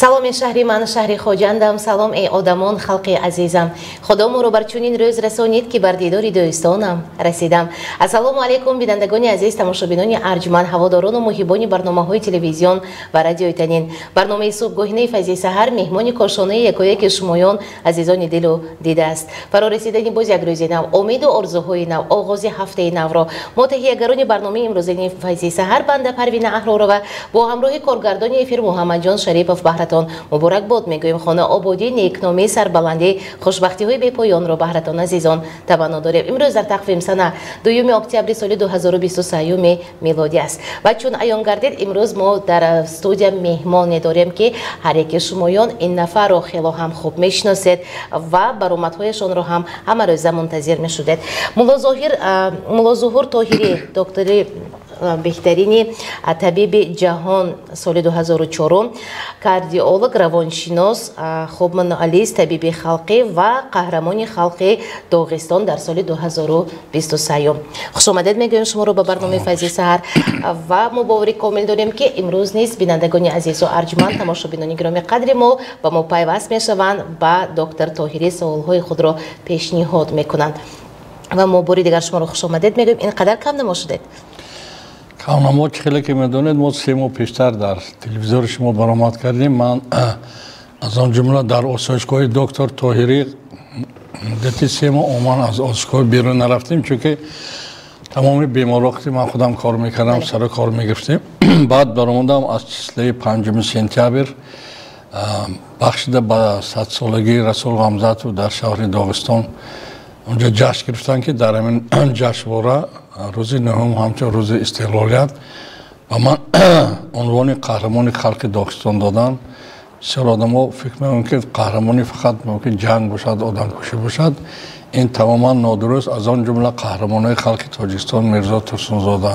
Салом, шаҳри ман, шаҳри Хоҷандам, салом, эй одамон, халқи азизам. Худо моро бар чунин рӯз расонид, ки бар дидори дӯстонам расидам. Ассалому алайкум, бинандагони азиз, тамошобинони арҷманд, ҳаводорону муҳибони барномаҳои телевизион ва радиои Танин. Барномаи субҳгоҳинаи Файзи саҳар меҳмони кошонаи якояки шумоён, азизони дилу дида аст. Фарорасидани боз як рӯзи нав, умеду орзуҳои нав, оғози ҳафтаи навро мо, таҳиягарони барномаи имрӯзини Файзи саҳар, банда Парвина Аҳророва бо ҳамроҳи коргардони эфир Муҳаммадҷон Шарипов, баҳратон муборакбод мегӯем. Хонаободӣ, некномӣ, сарбаландӣ, хушбахтиҳои бепоёнро баҳратон, азизон, таманно дорем. Имрӯз дар тақвим сана 2 октябри соли 2023 милодӣ аст ва чун аён гардид, имрӯз мо дар студия меҳмоне дорем, ки ҳар яки шумоён ин нафарро хело ҳам хуб мешиносед ва баромадҳояшонро ҳам ҳамарӯза мунтазир мешудед. Муллозуҳур Тоҳирӣ, доктори беҳтарини табиби ҷаҳон соли 2004, кардиолог, равоншинос, хубманалист, табиби халқӣ ва қаҳрамони халқи Доғистон дар соли 2023. Хушомадед мегӯем шуморо ба барномаи Файзи саҳар ва мо бовари комил дорем, ки имрӯз низ бинандагони азизу арҷманд, тамошобинони гироми қадри мо ба мо пайваст мешаванд, ба доктор Тоҳирӣ саволҳои худро пешниҳод мекунанд ва мо бори дигар шуморо хушомадед мегӯем. Ин қадар кам намо шудед. Камнамо, чӣ хеле ки медонед, мо 3 моҳ пештар дар телевизори шумо баромад кардем. Ман, аз он ҷумла, дар осоишгоҳи доктор Тоҳирӣ муддати 3 моҳ умуман аз осоишгоҳ берун нарафтем, чунки тамоми беморро ман худам кор мекардам, сара кор мегирифтем. Баъд баромадам аз числаи 5 сентябр, бахшида ба садсолагии Расул Ғамзатов, дар шаҳри Доғистон онҷо ҷашн гирифтанд, ки дар ҳамин ҷашнвора рӯзи 9-ум ҳамчун рӯзи истиқлолият ба ман унвони қаҳрамони халқи Доғистон доданд. Бисёр одамо фикр мекунанд, ки қаҳрамонӣ фақат мумкин ҷанг бошад, одамкушӣ бошад. Ин тамоман нодуруст. Аз он ҷумла қаҳрамонҳои халқи Тоҷикистон Мирзо Турсунзода,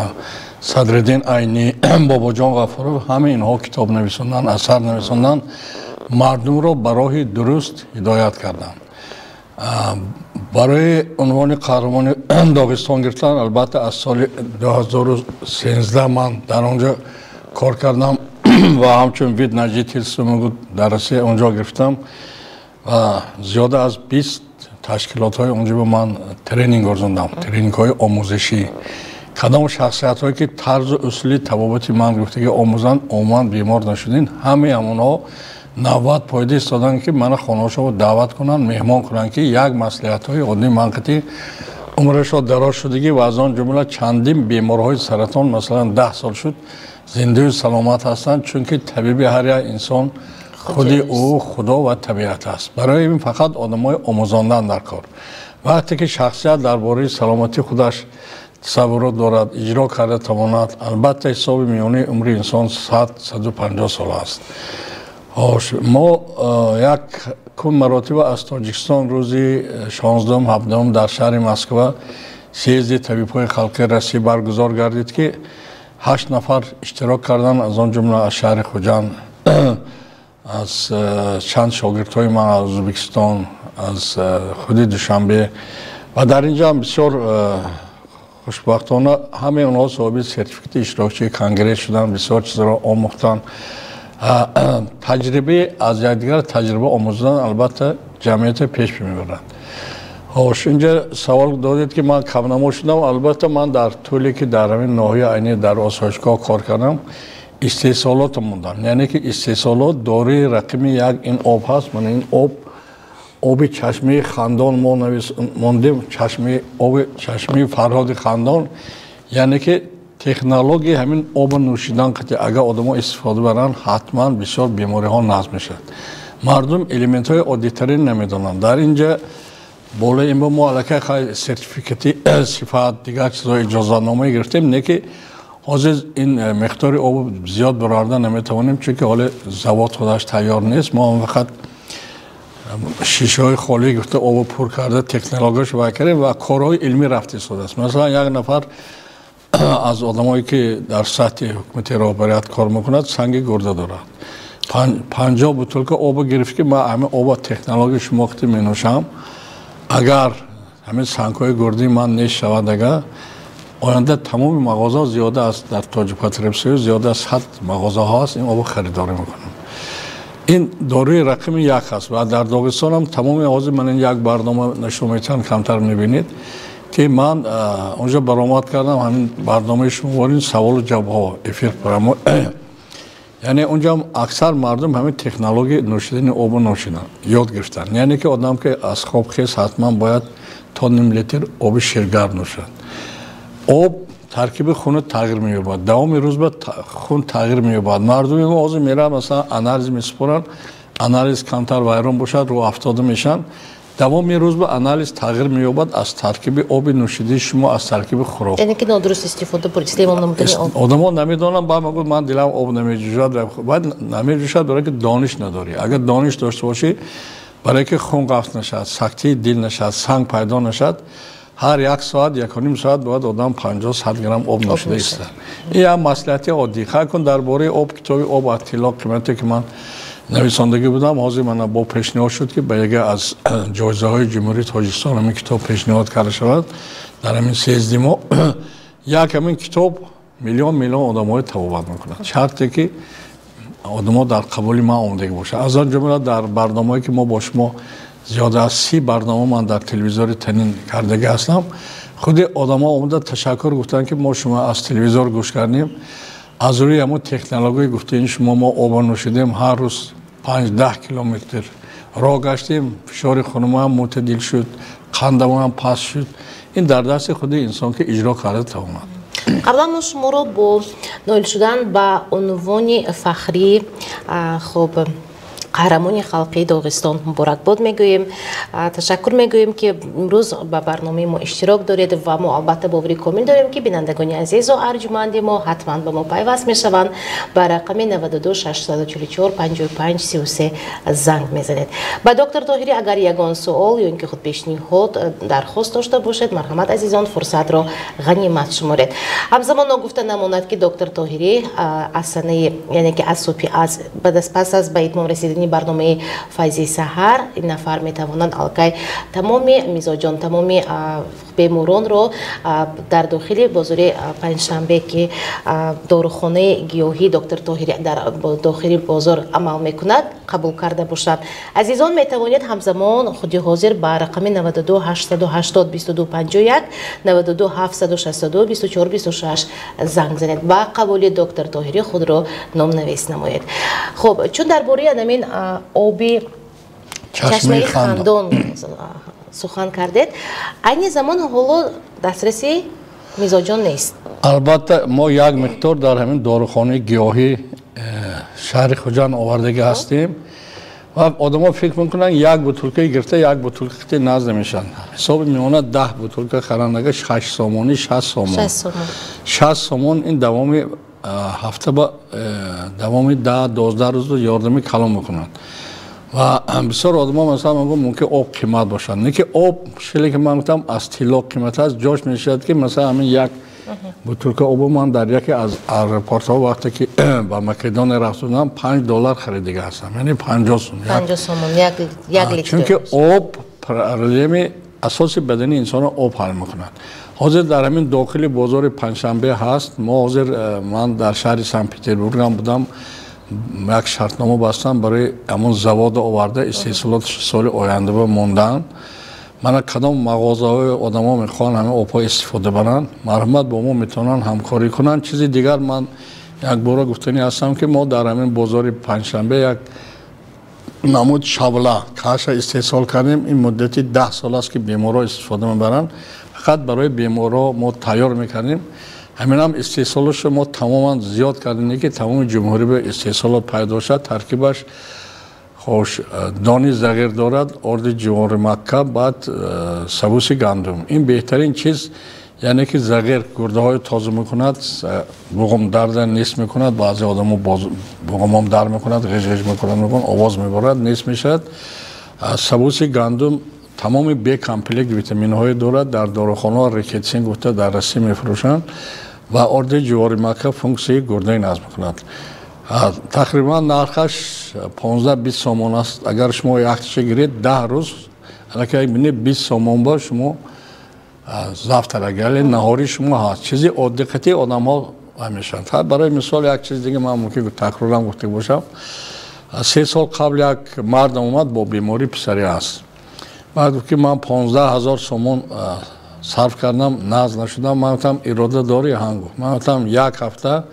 Садриддин Айнӣ, Бобоҷон Ғафуров, ҳамаи инҳо китоб нависонданд, асар нависонданд, мардумро ба роҳи дуруст ҳидоят карданд. Барои унвони қаҳрамони Доғистон гирифтан, албатта, аз соли 2013 ман дар он ҷо кор кардам ва ҳамчун вид на жительство мегӯд, дар Россия онҷо гирифтам ва зиёда аз 20 ташкилотҳои онҷо ба ман тренинг гузарондам, тренингҳои омӯзишӣ. Кадом шахсиятҳое ки тарзу усули табобати ман гуфтагӣ омӯзанд, умуман бемор нашудин, ҳамаи ҳамонҳо навбат поида истоданд, ки мана хонаҳошро даъват кунанд, меҳмон кунанд, ки як маслиҳатҳои оддии манқити умрашо дароз шудагӣ. Ва аз он ҷумла чандин беморҳои саратон, масалан, 10 сол шуд, зиндаю саломат ҳастанд, чунки табиби ҳар як инсон худи ӯ Худо ва табиат аст. Барои ин фақат одамои омӯзондан дар кор. Вақте ки шахсият дар бораи саломатии худаш тасаввурот дорад, иҷро карда тавонад, албатта, ҳисоби миёнаи умри инсон 100, 150 сол аст. Мо як кун маротиба аз Тоҷикистон рӯзи 16, 17 дар шаҳри Москва съезди табибҳои халқи Россия баргузор гардид, ки ҳашт нафар иштирок карданд, аз он ҷумла аз шаҳри Хуҷанд, аз чанд шогирдҳои ман аз Ӯзбекистон, аз худи Душанбе. Ва дар ин ҷо ҳам бисёр хушбахтона ҳамаи онҳо соҳиби сертификати иштирокчии конгресс шуданд, бисёр чизро омӯхтанд, таҷрибаи аз якдигар таҷриба омӯздан, албатта, ҷамъията пеш мебарад. Хош, инҷа савол додед, ки ман камнамо шудам. Албатта, ман дар тӯле ки дар ҳамин ноҳия, айни дар осоишгоҳ кор кардам, истеҳсолот мондам, яъне ки истеҳсолот дорои рақами як ин об ҳаст. Мана ин об, оби чашмаи Хандон мо мондем, чашмаи оби чашмаи Фарҳоди Хандон, яъне ки технологияи ҳамин оба нӯшидан қати агар одамо истифода баранд, ҳатман бисёр бемориҳо назм мешавад. Мардум элементҳои оддитарин намедонанд. Дар ин ҷа болои ин ба мо аллакай сертификати сифат, дигар чизҳо, иҷозатномае гирифтем, не ки ҳозир ин миқдори об зиёд бароварда наметавонем, чунки ҳоле завод худаш тайёр нест. Мо фақат шишаҳои холӣ гирифта, обо пур карда, технологияш вай кардем ва корҳои илмӣ рафта истодааст. Масалан, як нафар аз одамое ки дар сатҳи ҳукумати роҳбарият кор мекунад, санги гурда дорад, 50 бутылка оба гирифт, ки ман ҳамин оба технологияи шумо қити менӯшам, агар ҳамин сангҳои гурдии ман нест шавад, агар оянда тамоми мағозаҳо, зиёда аст, дар Тоҷикпотребсоюз зиёда аз 100 мағозаҳо ҳаст, ин обо харидорӣ мекунам. Ин доруи рақами як аст ва дар Доғистон ҳам тамоми ҳозир ман як барнома нишон медиҳам, камтар мебинед ки ман онҷо баромад кардам, ҳамин барномаи шумо саволу ҷавобҳо эфир программа. Яъне онҷо аксар мардум ҳамин технологияи нӯшидани обро нӯшиданд, ёд гирифтанд. Яъне ки одам ки аз хоб хез, ҳатман бояд то ним литр оби ширгарм нӯшад. Об таркиби хуна тағйир меёбад, давоми рӯз ба хун тағйир меёбад. Мардуми мо ҳозир мераванд, масалан, анализ месупоранд, анализ камтар вайрон бошад, рӯ афтода мешаванд. Давоми рӯз ба анализ тағйир меёбад аз таркиби оби нӯшидии шумо, аз таркиби хӯрок. Яъне ки нодуруст истифода бурд, истеъмол намудани об. Одамо намедонанд, баъд мегӯяд, ман дилам об намеҷӯшад. Баъд намеҷӯшад, барое ки дониш надорӣ. Агар дониш дошта бошӣ, барое ки хун қафс нашавад, сактии дил нашавад, санг пайдо нашавад, ҳар як соат, 1,5 соат бояд одам 50-100 грамм об нӯшида истад. Ин як маслиҳати оддӣ. Хай кун, дар бораи об китоби «Об аз тилло қимате» ки ман нависондагӣ будам, ҳозир мана бо пешниҳод шуд, ки ба яке аз ҷоизаҳои Ҷумҳурии Тоҷикистон ҳамин китоб пешниҳод карда шавад дар ҳамин сезди мо. Як ҳамин китоб миллион миллион одамҳои табобат мекунад, шарте ки одамо дар қабули ман омодагӣ бошад. Аз он ҷумла дар барномае ки мо бо шумо, зиёда аз 30 барнома ман дар телевизори танин кардагӣ ҳастам, худи одамо омада ташаккур гуфтанд, ки мо шумо аз телевизор гӯш кардем, аз рӯи ҳамон технологияи гуфтаини шумо мо оба нӯшидем, ҳар рӯз 5-10 километр роҳ гаштем, фишори хунумам мӯътадил шуд, қандамам паст шуд. Ин дар дасти худи инсон, ки иҷро карда тавонад. Қаблан мо шуморо бо ноил шудан ба унвони фахрӣ, хуб, қаҳрамони халқии Доғистон муборакбод мегӯем. Ташаккур мегӯем, ки имрӯз ба барномаи мо иштирок доред, ва мо албатта бовари комил дорем, ки бинандагони азизу арҷуманди мо ҳатман ба мо пайваст мешаванд. Ба рақами 92 644 55 33 занг мезанед. Ба доктор Тоҳирӣ агар ягон суол ё ин ки худ пешниҳод, дархост дошта бошед, марҳамат, азизон, фурсатро ғанимат шуморед. Ҳамзамон ногуфта намонад, ки доктор Тоҳирӣ аз санаи, яъне ки аз субҳи аз пас аз ба итмом расидани барномаи «Файзи саҳар» ин нафар метавонанд аллакай тамоми мизоҷон, тамоми беморонро дар дохили бозори Панҷшанбе, ки дорухонаи гиёҳии доктор Тоҳирӣ дар дохили бозор амал мекунад, қабул карда бошанд. Азизон, метавонед ҳамзамон худи ҳозир ба рақами 92 880 22 51, 92 762 24 26 занг занед, ба қабули доктор Тоҳирӣ худро номнавис намоед. Хуб, чун дар бораи анамин оби чашмаи хандон сухан кардед, айни замон ҳоло дастраси мизоҷон нест? Албатта, мо як миқдор дар ҳамин дорухонаи гиёҳӣ шаҳри Хуҷанд овардагӣ ҳастем ва одамо фикр мекунанд, як бутулка гирифта, як бутулка наз намешаванд. Ҳисоби меона 10 бутулка харандага 6 сомонӣ, 60 сомон, 60 сомон. Ин давоми ҳафта ба давоми 10-12 рӯз ёрдами калон мекунанд. Ва бисёр одамо, масалан, мегӯянд, мумкин об қимат бошад. Не ки об, шеле ки ман гуфтам, аз тилло қимат аст. Ҷош мешавад, ки масалан ҳамин як бутулка обо ман дар яке аз аэропортҳо, вақте ки ба Македония рафта будам, 5 доллар харидига ҳастам, яъне 50 сум. Чунки об проблеми асоси бадани инсонро об ҳал мекунад. Ҳозир дар ҳамин дохили бозори Панҷшанбе ҳаст. Мо ҳозир ман дар шаҳри Санкт Петербургам будам, як шартнома бастам барои ҳамон завода оварда истеҳсолот соли оянда ба мондан. Мана, кадом мағозаҳои одамо мехоҳанд ҳамин обҳо истифода баранд, марҳамат, бо мо метавонанд ҳамкорӣ кунанд. Чизи дигар, ман якбора гуфтанӣ ҳастам, ки мо дар ҳамин бозори Панҷшанбе як намуд шавла каша истеҳсол кардем. Ин муддати 10 сол аст, ки беморҳо истифода мебаранд. Фақат барои беморҳо мо тайёр мекардем. Ҳаминам истеҳсолашро мо тамоман зиёд кардем, ки тамоми ҷумҳурӣ ба истеҳсолот пайдо шуд. Таркибаш хош дони зағир дорад, орди ҷувори макка, баъд сабуси гандум. Ин беҳтарин чиз, яъне ки зағир гурдаҳои тоза мекунад, буғумдарда нест мекунад. Баъзе одамо буғумом дар мекунад, ғиж-ғиж мекунад, мекунад, овоз мебарад, нест мешавад. Сабуси гандум тамоми Б комплект витаминҳое дорад, дар дорухонаҳо рикетсин гуфта дар Россия мефурӯшанд. Ва орди ҷувори макка функсияи гурдаи назм мекунад. Тақрибан нархаш 15-20 сомон аст. Агар шумо якча гиред, 10 рӯз аллакай бинед, 20 сомон ба шумо завтрак, яъне наҳори шумо ҳаст. Чизи оддиқати одамҳо мешаванд. Барои мисол, як чиз дига ман мумкин такрорам гуфта бошам. 3 сол қабл як мардам омад бо бемории псориаз. Баъд гуфт, ки ман 15 000 сомон сарф кардам, нағз нашудам. Ман гуфтам: «Ирода дорӣ?» Ҳан, гуфт. Ман гуфтам: «Як ҳафта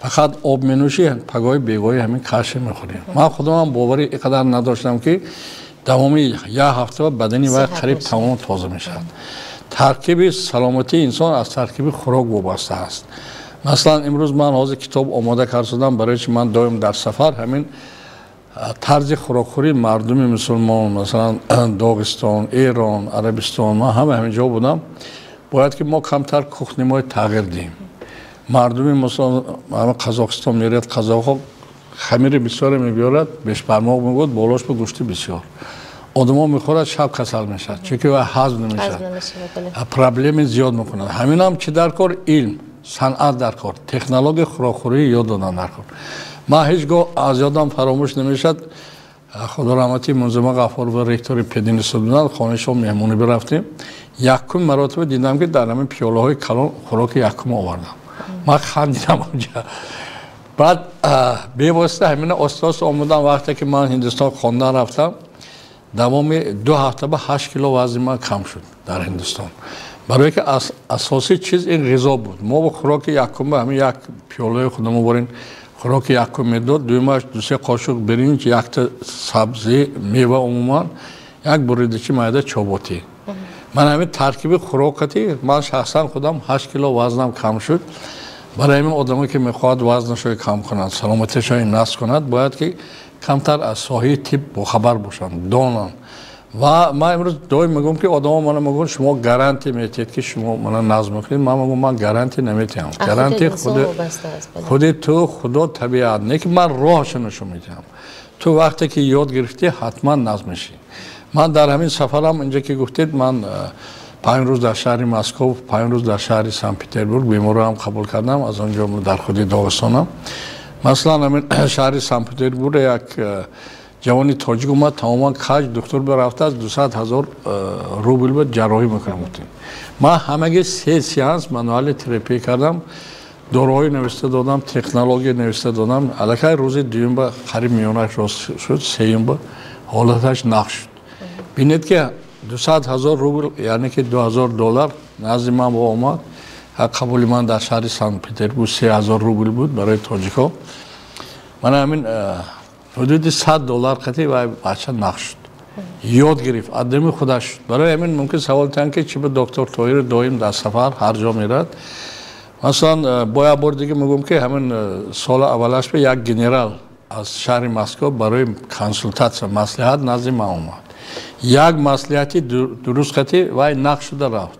фақат об менӯшӣ, пагоҳи бегоҳӣ ҳамин каши мехӯрӣ». Ман худамам боварӣ ин қадар надоштам, ки давоми як ҳафта бадани вай қариб тамом тоза мешавад. Таркиби саломатии инсон аз таркиби хӯрок вобаста аст. Масалан, имрӯз ман ҳозир китоб омода кардам, барои чи ман доим дар сафар, ҳамин тарзи хӯрокхӯрии мардуми мусулмон, масалан, Доғистон, Эрон, Арабистон, ман ҳама ҳамин ҷо будам. Бояд ки мо камтар кухни мои тағйир диҳем. Мардуми Қазоқистон меравад, қазоқҳо хамири бисёре мебиёрад, бешбармоқ мегӯяд, болош ба гӯшти бисёр. Одамо мехӯрад, шаб касал мешавад, чунки вай ҳазм намешавад, проблеми зиёд мекунад. Ҳаминам чӣ дар кор? Илм, санъат дар кор, технологияи хӯрокхӯрӣ ёд додан дар кор. Ман ҳеҷ гоҳ аз ёдам фаромӯш намешавад, худо раҳматӣ, Мунзума Ғафурова, ректори пединститут буданд, хонашон меҳмонӣ бирафтем. Якум маротиба дидам, ки дар ҳамин пиёлаҳои калон хӯроки якум овардам. Ман хандидам онҷа. Баъд бевосита ҳамина оста оста омадам. Вақте ки ман Ҳиндустон хондан рафтам, давоми 2 ҳафта ба 8 кило вазни ман кам шуд дар Ҳиндустон, барое ки асосии чиз ин ғизо буд. Мо бо хӯроки якум ҳамин як пиёлаи худамо борин хӯроки якум медод, дуюмаш дусе қошуқ биринҷ, якта сабзӣ, мева, умуман як буридачи майда чоботӣ. Ман ҳамин таркиби хӯрокати ман шахсан худам 8 кило вазнам кам шуд. Барои ҳамин одаме, ки мехоҳад вазнашои кам кунад, саломатишои насб кунад, бояд ки камтар аз соҳаи тиб бохабар бошанд, донанд. Ва ман имрӯз доим мегӯям, ки одамо мана мегӯянд: «Шумо гарантия метиҳед, ки шумо мана назм мекунед?» Ман мегӯям: «Ман гарантия наметиҳам, гарантия худи ту, Худо, табиат. Не ки ман роҳашо нишон медиҳам. Ту вақте ки ёд гирифтӣ, ҳатман назм мешӣ». Ман дар ҳамин сафарам инҷа, ки гуфтед, ман 5 рӯз дар шаҳри Москов, 5 рӯз дар шаҳри Санкт Петербург беморам қабул кардам, аз он ҷо дар худи Доғистонам. Масалан, ҳамин шаҳри Санкт Петербург як ҷавони тоҷик омад, тамоман каҷ, духтур бирафтааст, 200 000 рубл ба ҷарроҳӣ мекунам, гуфтем. Ман ҳамаги се сеанс мануальный терапия кардам, доруҳои нависта додам, технология нависта додам. Аллакай рӯзи дуюм ба қариб миёнаш рост шуд, сеюм ба ҳолаташ нақ шуд. Бинед, ки 200 000 рубл, яъне ки 2000 доллар, назди ман бо омад. Қабули ман дар шаҳри Санкт Петербург 3000 рубл буд барои тоҷикҳо. Мана ҳамин ҳудуди 100 доллар қатӣ вай бача нақ шуд, ёд гирифт, адами худаш шуд. Барои ҳамин мумкин савол тиҳанд, ки чи ба доктор Тоҳир доим дар сафар, ҳар ҷо мерад. Масалан, бо як бори дига мегӯям, ки ҳамин соли аввалаш ба як генерал аз шаҳри Москва барои консултатсия, маслиҳат назди ман омад. Як маслиҳати дуруст қатӣ вай нақ шуда рафт.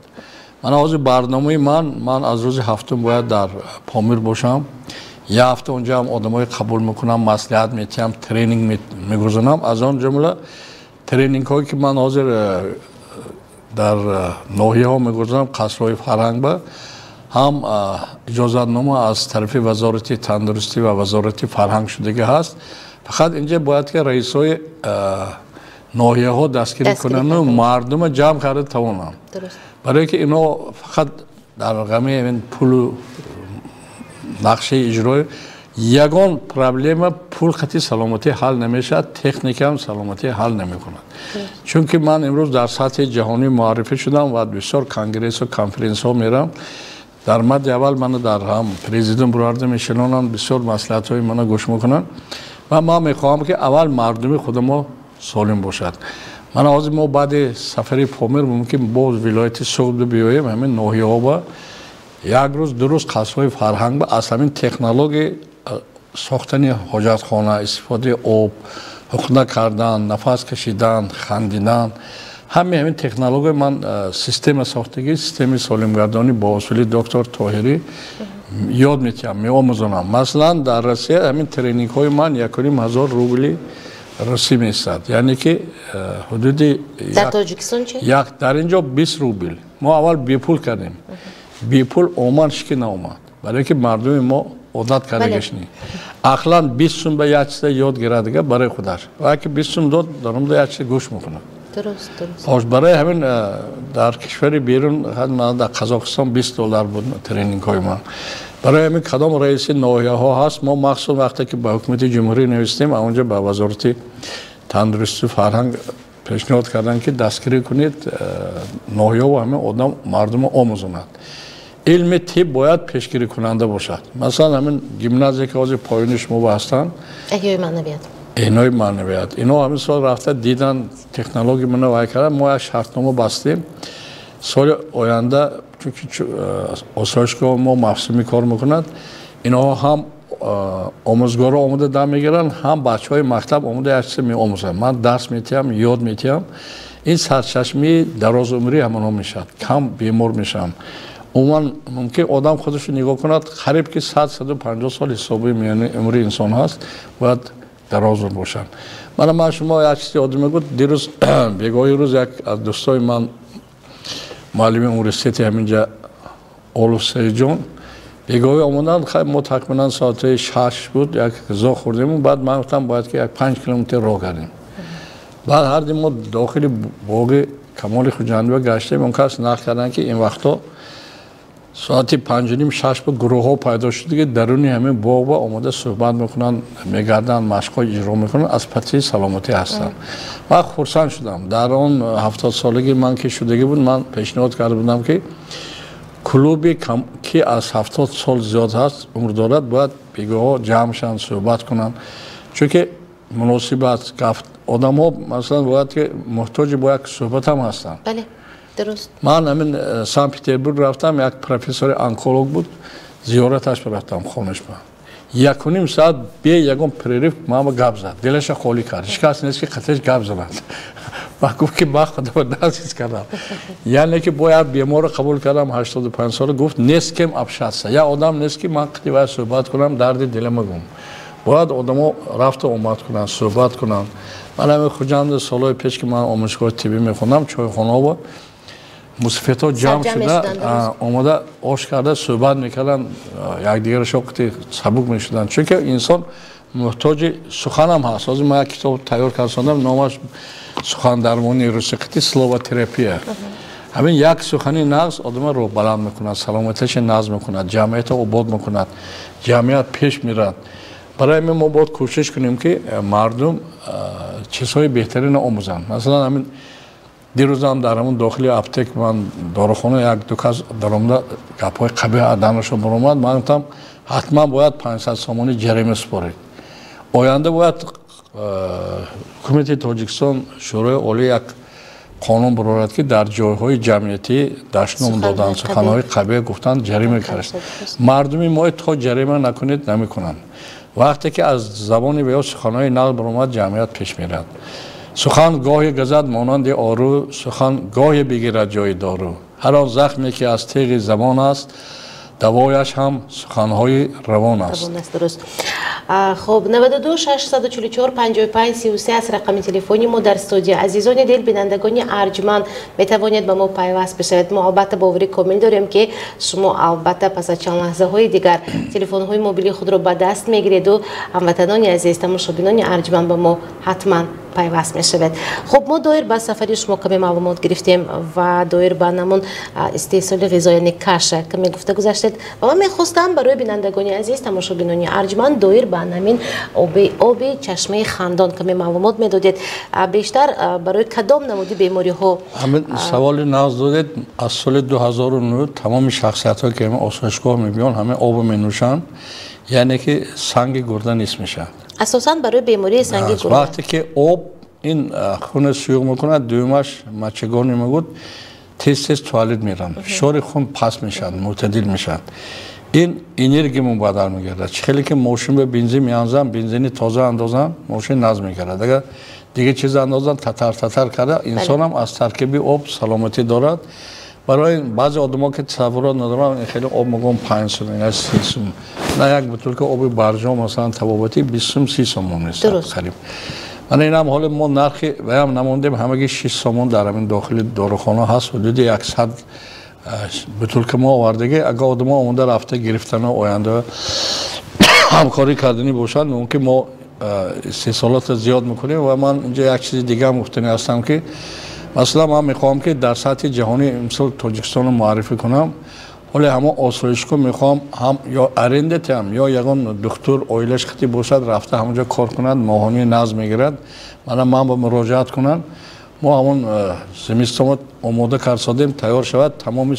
Мана ҳозир барномаи ман аз рӯзи ҳафтум бояд дар Помир бошам. Як ҳафта онҷаам одамои қабул мекунам, маслиҳат метиҳам, тренинг мегузанам. Аз он ҷумла тренингҳое, ки ман ҳозир дар ноҳияҳо мегузанам, қасрҳои фарҳанг ба ҳам иҷозатнома аз тарафи Вазорати тандурустӣ ва Вазорати фарҳанг шудагӣ ҳаст. Фақат инҷа бояд ки раисҳои ноҳияҳо дастгирӣ кунанду мардума ҷамъ карда тавонанд, барое ки ино фақат дар ғами пулу нақшаи иҷрои. Ягон проблема пул қати саломатӣ ҳал намешавад, техникаам саломатӣ ҳал намекунад. Чунки ман имрӯз дар сатҳи ҷаҳонӣ муаррифӣ шудам ва бисёр конгрессу конференсҳо мерам. Дар мадди аввал мана дар ҳам президент бурарда мешинонанд, бисёр маслиҳатҳои мана гӯш мекунанд. Ва ман мехоҳам, ки аввал мардуми худамо солим бошад. Мана ҳозир мо баъди сафари Помир мумкин боз вилояти Суғд биёем, ҳамин ноҳияҳо ба як рӯз, 2 рӯз қасрҳои фарҳанг ба аз ҳамин технология сохтани ҳоҷатхона, истифодаи об, ҳуқна кардан, нафас кашидан, хандидан, ҳамаи ҳамин технология ман система сохтагӣ, системаи солимгардонӣ бо усули доктор Тоҳирӣ ёд метиҳам, меомӯзонам. Масалан, дар Россия ҳамин тренингҳои ман 1500 рубли русӣ меистад, яъне ки ҳудуди Дар Тоҷикистон чи? Як дар ин ҷо 20 рубл. Мо аввал бепул кардем, бепул омад, шики наомад, барое ки мардуми мо одат кардагашни. Ақлан 20 сум ба як чиза ёд гирадига барои худаш, ва ки 20 сум дод, даромада як чиза гӯш мекунад. Дуруст, дуруст. Хош, барои ҳамин дар кишвари берун, дар Қазоқистон $20 буд тренингҳои ман. Барои ҳамин кадом раиси ноҳияҳо ҳаст, мо махсус вақте ки ба ҳукумати ҷумҳурӣ навистем, онҷо ба вазорати тандурусту фарҳанг пешниҳод карданд, ки дастгирӣ кунед ноҳияҳо, ҳамин одам мардумро омӯзонад. Илми тиб бояд пешгирикунанда бошад. Масалан, ҳамин гимназия, ки ҳозир поёни шумо ҳастанд, эҳёи маънавият, эҳёи маънавият, ино ҳамин сол рафта дидан, технология мана вай кардан, мо як шартнома бастем. Соли оянда, чунки осоишгоҳ мо мавсумӣ кор мекунад, инҳо ҳам омӯзгорро омода дам мегиранд, ҳам бачаҳои мактаб омода як чиз меомӯзанд. Ман дарс метиҳам, ёд метиҳам. Ин сарчашмаи дарозумрӣ ҳамонҳо мешавад, кам бемор мешавам. Умуман мумкин одам худашро нигоҳ кунад, қариб ки 100-150 сол ҳисоби миёни умри инсон ҳаст, бояд дарозумр бошанд. Мана ман шумо як чизи оддӣ мегӯд. Дирӯз бегоҳи рӯз як аз дӯстои ман, муаллими университети ҳаминҷа, Олуф Саидҷон, бегоҳӣ омаданд. Хай, мо тақрибан соати 6 буд, як ғизо хӯрдему баъд ман гуфтам, бояд ки як 5 километр роҳ кардем. Баъд ҳарди мо дохили боғи Камоли Хуҷандиба гаштем. Он кас нақл карданд, ки ин вақтҳо соати 5:30-6 буд, гурӯҳҳо пайдо шуд, ки даруни ҳамин боғба омода суҳбат мекунанд, мегарданд, машқҳо иҷро мекунанд, аз пати саломатӣ ҳастанд. Ман хурсанд шудам. Дар он 70-солагӣ ман ки шудагӣ буд, ман пешниҳод карда будам, ки клуби ки аз 70 сол зиёд ҳаст, умр дорад, бояд бегоҳҳо ҷамъ шаванд, суҳбат кунанд, чунки муносибат гафт одамҳо, масалан, бояд ки муҳтоҷи бо як суҳбат ҳам ҳастанд. Бале, дуруст. Ман ҳамин Санкт Петербург рафтам, як профессори онколог буд, зиёраташ рафтам хонашба. 1.5 соат бе ягон перерыв ман гап зад, дилаша холӣ кард. Ҳеҷ кас нест, ки қатеш гап занад. Ва гуфт, ки ман худро даст ҳис кардам. Яъне ки бояд беморро қабул кардам, 85 сола, гуфт: «Не с кем общаться, як одам нест, ки ман қити вай суҳбат кунам, дарди дилама гум». Бояд одамо рафту омад кунанд, суҳбат кунанд. Ман ҳамин Хуҷанд солҳои пеш, ки ман омӯзгоҳи тиббӣ мехондам, чойхонаҳо мусофирҳо ҷамъ шуда омода ош карда суҳбат мекарданд, якдигарро шоқити сабук мешуданд, чунки инсон муҳтоҷи суханам ҳаст. Ҳозир ман як китоб тайёр кардам, номаш «Сухандармонии русиқити», словотерапия. Ҳамин як сухани нағз одама роҳбаланд мекунад, саломатиашро нағз мекунад, ҷамъиятро обод мекунад, ҷамъият пеш мерад. Барои ҳамин мо бояд кӯшиш кунем, ки мардум чизҳои беҳтаринро омӯзанд. Масалан, ҳамин дирӯзам дар ҳамон дохили аптек, ман дорухона, як ду кас даромада гапҳои қабеҳ аданашон баромад. Ман гуфтам, ҳатман бояд 500 сомонӣ ҷарима супоред. Оянда бояд ҳукумати Тоҷикистон, Шӯрои Олӣ як қонун барорад, ки дар ҷойҳои ҷамъиятӣ дашном додан, суханҳои қабеҳ гуфтан ҷарима кард. Мардуми мо то ҷарима накунед, намекунанд. Вақте ки аз забони веё суханҳои нағз баромад, ҷамъият пеш мерад. Сухан гоҳе газад монанди ору, сухан гоҳе бигирад ҷои дору. Ҳар он захме, ки аз теғи забон аст, давояш ҳам суханҳои равон аст. Дуруст. Хуб, 92 644 55 33 аз рақами телефони мо дар студия. Азизони дил, бинандагони арҷманд, метавонед ба мо пайваст бишавед. Мо албатта боварӣ комил дорем, ки шумо албатта пас аз чанд лаҳзаҳои дигар телефонҳои мобилии худро ба даст мегиреду, ҳамватанони азиз, тамошобинони арҷманд, ба мо ҳатман пайваст мешавед. Хуб, мо доир ба сафари шумо каме маълумот гирифтем ва доир ба намун истеҳсоли ғизо, яъне каша, каме гуфта гузаштед ва ман мехостам барои бинандагони азиз, тамошобинони арҷманд доир ба намин оби чашмаи Хандон каме маълумот медодед. Бештар барои кадом намуди бемориҳо? Ҳамин саволи нағз додед. Аз соли 2009 тамоми шахсиятҳое, ки ҳамин осоишгоҳ мебиён, ҳамин обо менӯшанд, яъне ки санги гурда нест мешавад. Асосан барои бемории санги гурда. Вақте ки об ин хуна суюқ мекунад, дуюмаш мочегонный мегӯд, тез тез туалет меранд, фишори хун паст мешавад, мӯътадил мешавад. Ин энергия мубаддал мегардад. Чӣ хеле ки мошин ба бензин меанзанд, бензини тоза андозанд, мошин нағз мегардад, агар дигар чиз андозанд, татар татар карда. Инсонам аз таркиби об саломатӣ дорад. Барои баъзе одамо, ки тасаввурот надоранд, хеле об мегӯям 5 сум, 30 сум. На, як бутулка оби Барҷом, масалан, табобатӣ 20 сум, 30 сомон нест қариб. Мана инам ҳоли мо нархи ваям намондем, ҳамаги 6 сомон дар ҳамин дохили дорухона ҳаст. Ҳудуди 100 бутулка мо овардагӣ. Агар одамо омода рафта гирифтану оянда ҳамкорӣ карданӣ бошанд, мумкин мо истеҳсолотро зиёд мекунем. Ва ман инҷо як чизи дига ҳам гуфтанӣ ҳастам, ки масалан ман мехоҳам, ки дар сатҳи ҷаҳонӣ имсол Тоҷикистонро муаррифӣ кунам. Ҳоле ҳамон осоишгоҳ мехоҳам ҳам ё аренда диҳам, ё ягон духтур оилаш хати бошад, рафта ҳамонҷо кор кунад, моҳонӣ назм мегирад, мана ман ба муроҷиат кунанд. Мо ҳамон зимистонро омода кард содем, тайёр шавад, тамоми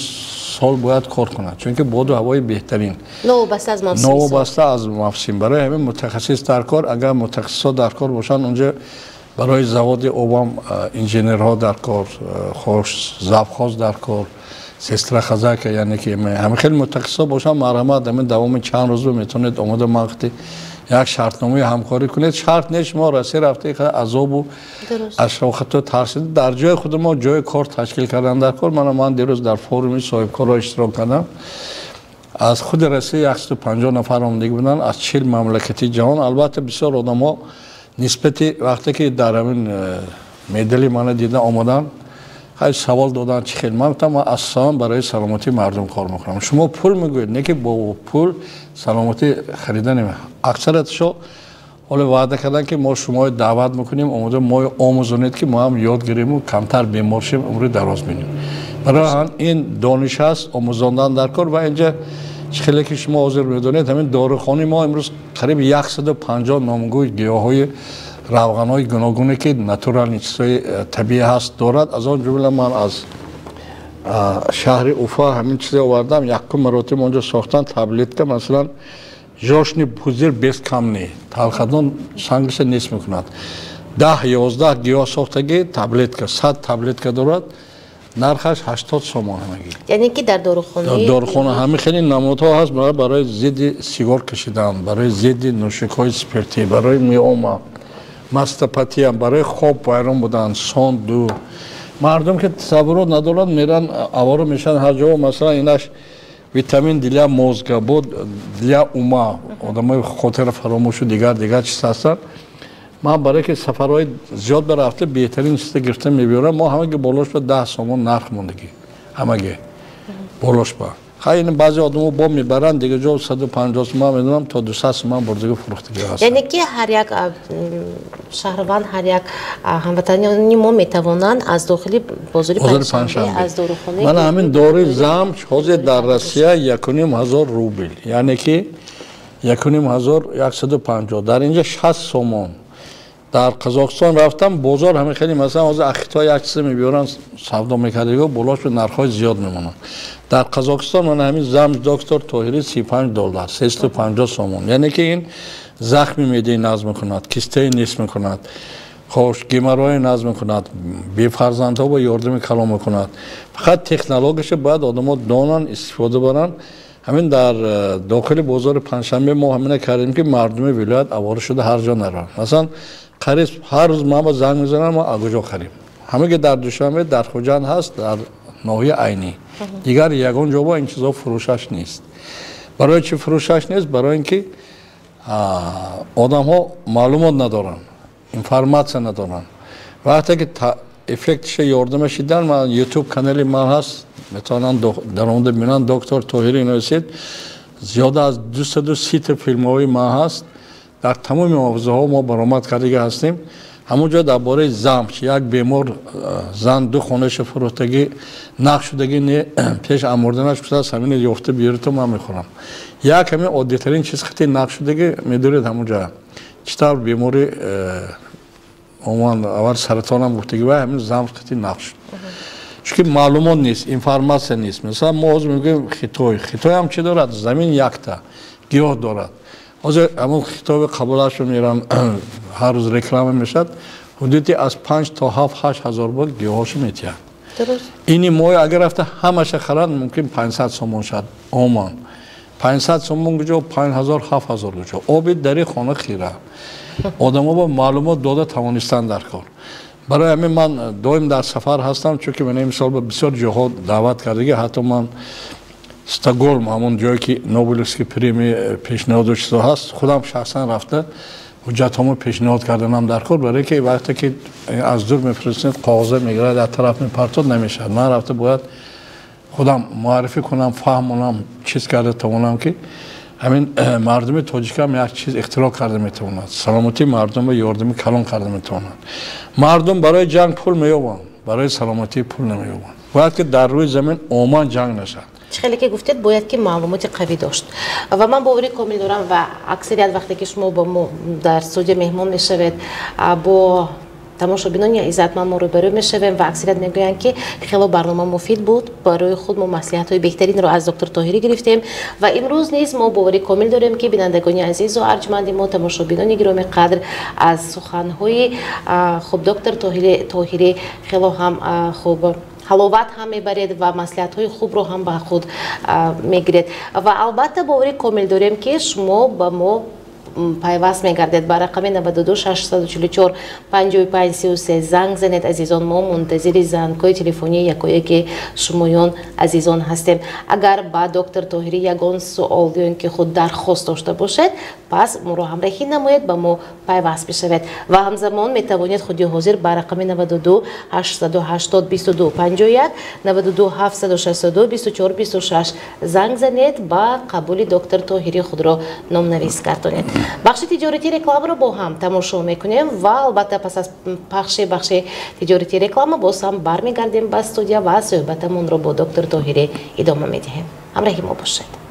сол бояд кор кунад, чунки боду ҳавои беҳтарин, новобаста аз мавсим. Барои ҳамин мутахассис дар кор, агар мутахассисҳо дар кор бошанд, онҷо барои заводи обам инженерҳо дар кор, хош завхоз дар кор, сестра хозяйка, яъне ки ҳамин хеле мутахассисҳо бошанд, марҳамат, ҳамин давоми чанд рӯз метавонед омода ман як шартномаи ҳамкорӣ кунед. Шарт нест шумо Россия рафта азобу ашрофату тарсида, дар ҷои худи мо ҷои кор ташкил кардан дар кор. Мана ман дирӯз дар форуми соҳибкорро иштирок кардам. Аз худи Россия 150 нафар омадагӣ буданд, аз 40 мамлакати ҷаҳон. Албатта, бисёр одамҳо нисбати вақте ки дар ҳамин медали мана дида омаданд, хай савол доданд, чӣ хел. Ман гуфтам, ман асосан барои саломатии мардум кор мекунам. Шумо пул мегӯед, не ки бо пул саломатӣ харида нема. Аксариятшо ҳоло ваъда карданд, ки мо шуморо даъват мекунем, омода мо омӯзонед, ки мо ҳам ёд гирему камтар бемор шем, умри дароз бинем. Барои ҳамин ин дониш аст, омӯзондан дар кор. Ва инҷа чӣ хеле ки шумо ҳозир медонед, ҳамин дорухонаи мо имрӯз қариб 150 номгӯи гиёҳҳои равғанҳои гуногуне, ки натуральный, чизҳои табиӣ ҳаст, дорад. Аз он ҷумла ман аз шаҳри Уфа ҳамин чизе овардам, якум маротиба онҷо сохтан, таблетка, масалан, жёлчный пузырь без камни, талхадон сангиша нест мекунад. 10-11 гиёҳ сохтагӣ таблетка, 100 таблетка дорад, нархаш 80 сомон ҳамагӣ. Яъне ки дар дорухона? Дорухона ҳамин хеле намудҳо ҳаст: барои зидди сигор кашидан, барои зидди нӯшокиҳои спиртӣ, барои миома, мастопатия, барои хоб вайрон будан, сон ду. Мардум ки тасаввурот надоранд, меран, аворо мешаванд ҳар ҷо. Масалан, инаш витамин для мозга, бо для ума, одамои хотира фаромӯшу дигар дигар чиз ҳастанд. Ман барое ки сафарҳои зиёд барафта, беҳтарин чиза гирифта мебиёрам. Мо ҳамаги болош ба 10 сомон нарх мондагӣ, ҳамаги болош ба. Хай, ин баъзе одамо бо мебаранд дигар ҷо, 150 сомон, медонам, то 200 сомон бурдагӣ фурӯхтагӣ ҳастанд. Яъне ки ҳар як шаҳрванд, ҳар як ҳамватанони мо метавонанд аз дохили бозори Панҷшанбе, аз дорухона. Мана ҳамин дори замч ҳозир дар Россия 1500 рубл, яъне ки 1550, дар инҷа 60 сомон. Дар Қазоқистон рафтам, бозор ҳамин хеле, масалан, ҳозир Хитой як чизе мебиёранд, савдо мекардиго, болош нархҳои зиёд мемонанд. Дар Қазоқистон мана ҳамин замч доктор Тоҳирӣ 35 доллар, 350 сомон. Яъне ки ин захми меъдаи назм мекунад, кистаи нест мекунад, хош геморрой назм мекунад, бефарзандҳо ба ёрдами калом мекунад. Фақат технологияша бояд одамо донанд, истифода баранд. Ҳамин дар дохили бозори Панҷшанбе мо ҳамина кардем, ки мардуми вилоят авора шуда ҳар ҷо нараванд. Масалан, қариб ҳар рӯз ман ба занг мезанам, мо аз куҷо харем? Ҳамаги дар Душанбе, дар Хуҷанд ҳаст, дар ноҳияи Айнӣ, дигар ягон ҷо бо ин чизҳо фурӯшаш нест. Барои чӣ фурӯшаш нест? Барои ин ки одамҳо маълумот надоранд, информатсия надоранд. Вақте ки эффектиша ёрдама шидан, ман ютуб канали ман ҳаст, метавонанд даромада бинанд, доктор Тоҳирӣ нависед, зиёда аз 230 филмҳои ман ҳаст, дар тамоми мавзӯъҳо мо баромад кардага ҳастем. Ҳамон ҷо дар бораи замч, як бемор зан ду хонаша фурӯхтагӣ, нақш шудагӣ, не пеш амурданаш гуфтааст, ҳамин ёфта биёриту ман мехӯрам. Як ҳамин оддитарин чиз хати нақш шудагӣ, медонед, ҳамон ҷо чӣ тавр бемори умуман аввал саратонам гуфтагӣ ва ҳамин замч хати нақш шуд, чунки маълумот нест, информатсия нест. Масалан, мо ҳозир мегӯем Хитой. Хитой ҳам чӣ дорад? Замин якта гиёҳ дорад. Ҳозир ҳамон хитоби қабулашро меран, ҳар рӯз реклама мешавад, ҳудуди аз 5 то 7-8 ҳазор бор гиёҳошо метиҳад. Ини моҳи агар рафта ҳамаша харанд, мумкин 500 сомон шавад. Омон 500 сомон куҷо, 5000, 7000 куҷо? Оби дари хона хира. Одамо ба маълумот дода тавонистанд дар кор. Барои ҳамин ман доим дар сафар ҳастам, чунки ман имсол ба бисёр ҷоҳо даъват кардагӣ. Ҳатто ман Стокгольм, ҳамон ҷое ки Нобелевский премия пешниҳоду чизо ҳаст, худам шахсан рафта ҳуҷҷатҳомо пешниҳод карданам дар кор. Барое ки вақте ки аз дур мефиристед, коғоза мегирад, аз тараф мепартод, намешавад. Ман рафта бояд худам муаррифӣ кунам, фаҳмонам, чиз карда тавонам, ки Ҳамин мардуми тоҷикам як чиз ихтироъ карда метавонад, саломатии мардумро ёрдами калон карда метавонад. Мардум барои ҷанг пул меёбанд, барои саломатӣ пул намеёбанд. Бояд ки дар рӯи замин умуман ҷанг нашад. Чӣ хеле ки гуфтед, бояд ки маълумоти қавӣ дошт ва ман боварӣ комил дорам ва аксарият вақте ки шумо бо мо дар студия меҳмон мешавед, бо тамошобинони иззатманд мо рӯбарӯ мешавем ва аксарият мегӯянд, ки хело барнома муфид буд, барои худ мо маслиҳатҳои беҳтаринро аз доктор Тоҳирӣ гирифтем. Ва имрӯз низ мо боварӣ комил дорем, ки бинандагони азизу арҷманди мо, тамошобинони гироми қадр, аз суханҳои хуб доктор Тоҳирӣ хело ҳам хуб ҳаловат ҳам мебаред ва маслиҳатҳои хубро ҳам ба худ мегиред. Ва албатта боварӣ комил дорем, ки шумо ба мо пайваст мегардед. Ба рақами 92 644 55 33 занг занед. Азизон, мо мунтазири зангҳои телефонии якояки шумоён азизон ҳастем. Агар ба доктор Тоҳирӣ ягон суол ё ин ки худ дархост дошта бошед, пас моро ҳамраҳӣ намоед, ба мо пайваст бишавед. Ва ҳамзамон метавонед худи ҳозир ба рақами 92 880 22 51, 92 762 24 26 занг занед, ба қабули доктор Тоҳирӣ худро номнавис гардонед. Бахши тиҷоратии рекламаро бо ҳам тамошо мекунем ва албатта пас аз пахши бахши тиҷоратии реклама боз ҳам бармегардем ба студия ва суҳбатамонро бо доктор Тоҳирӣ идома медиҳем. Ҳамраҳи мо бошед.